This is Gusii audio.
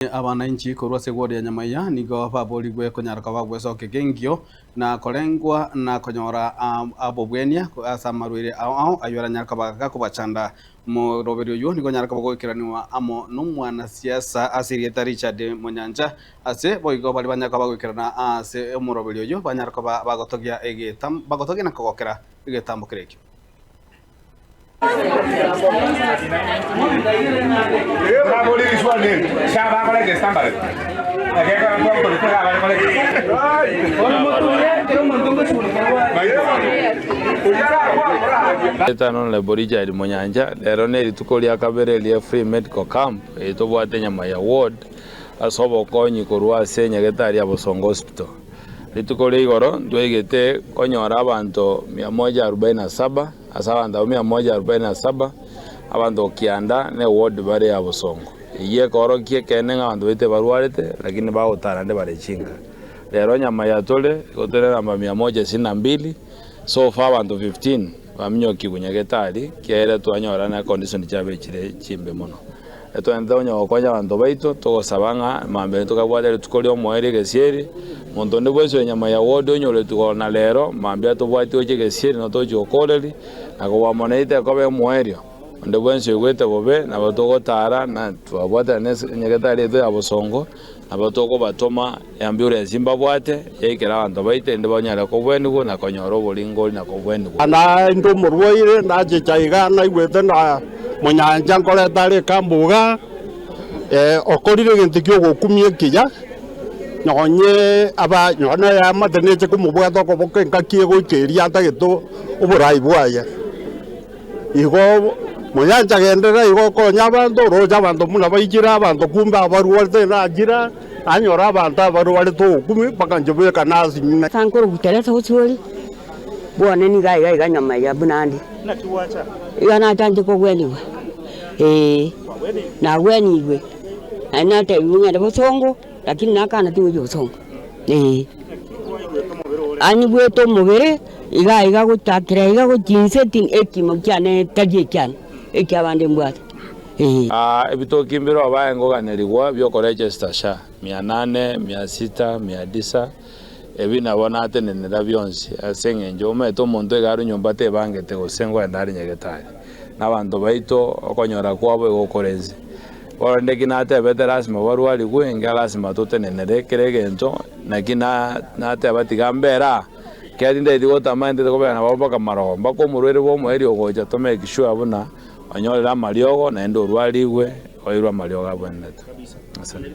Abanainchi korwa ase egwori ya Nyamaiya nigo baborigwe konyara koba gwesokia kengio na korengwa na konyora abobwenia ase amarwaire ao ao ayio aranyare koba gakobachanda. Omoroberi oyio nigo onyare koba goikeranigwa amo nomwanasiasa ase erieta Richard Monyancha ase boigo baria banyare koba bagoikerana ase omoroberi oyio banyare koba bagotogia egetam bagotogia na kogokera egetambo keria ekio. Honourable Richard Munyancha, rero nerituko ria kabere ria free medical camp eye tobwate Nyamaiya ward ase obokonyi korwa ase nyagetari ya Bosongo hospital. Rituko ria igoro ntwaigete konyora abanto mia moja arubaini na saba, ase abanto abwo mia moja arubaini na saba, abanto kianda na eward bare ya bosongo. Eyio ekoorokia ekeene ng'a abanto baito ebarwarete lakini bagotara naende bare chinka. Rero nyama ya tore igo tore namba mia moja isini na mbili, so far abanto 15 baminyokigwe nyagetari kiagera twanyora na econdition chiabo echire chimbe mono. Etwenerete onye gokonya abanto baito, togosaba ng'a mambia tokabwate rituko ri'omoerio egesieri, monto onde bwensi ore nyama ya ward onyoretwe igoro na rero, mambia tobwati gochia egesieri na tochia gokoreria, na kobua mono naintwe ekoba omoerio, onde bwensi oigwete bobe nabo togotara na twabwatana na enyagetari yaito ya bosongo, Nabo tokobatoma eambulance mbabwate, yaikera abanto baito erinde banyare kobwenigwa na konyora oboringori na kobwenigwa. Naende omorwaire nachicha iga naigwete na monyancha nkoreta are ekambu igaa, okorire egento kia ogokumia ekiya, nonye aba nonye na eamate neche komobwata okoboko engaki egoika eria atagete oborai bwaye. Igo monyancha genderera igo okonye abanto, oroche abanto buna baikire abanto kumbe abarwarete nachira, nanyora abanto abarwarete ogokumi mpaka inche bweka nasinywa. Nkorogutera ase bosio bwane nigo aiga aiga nyuma ya buna ande. Iga nachanche kogwenigwa, ee, nagwenigwe, naende natebiwe ng'ende bosongo, lakini nakana tingochia bosongo, ee. Anyigwete omobere. Iga iga gochakera iga gochia inse ti ekimo kiane tari ekiane, ekiabande mbwate, ee. Ebitoki mbire obae ngoganerigwa bi'okorechesta sha, mia nane, mia sita, mia tisa, ebi nabo natenenera bionsi, ase eng'encho omanyete omonto iga are nyomba tebangete gose nkoenda are nyagetari, na abanto baito okonyora kwabo igo okore inse. Bono rende eki natebete lasima barwarigwe, enga lasima totenenere kera egento, naki na nateba tiga mbere aa. Ekiagera tintageti gotama intete kobera nabwo mpaka marogo, mpaka omorwaire bw'omoerio ogocha to make sure buna onyorire amariogo naende orwarigwe oirwe amariogo abwenerete. Asante.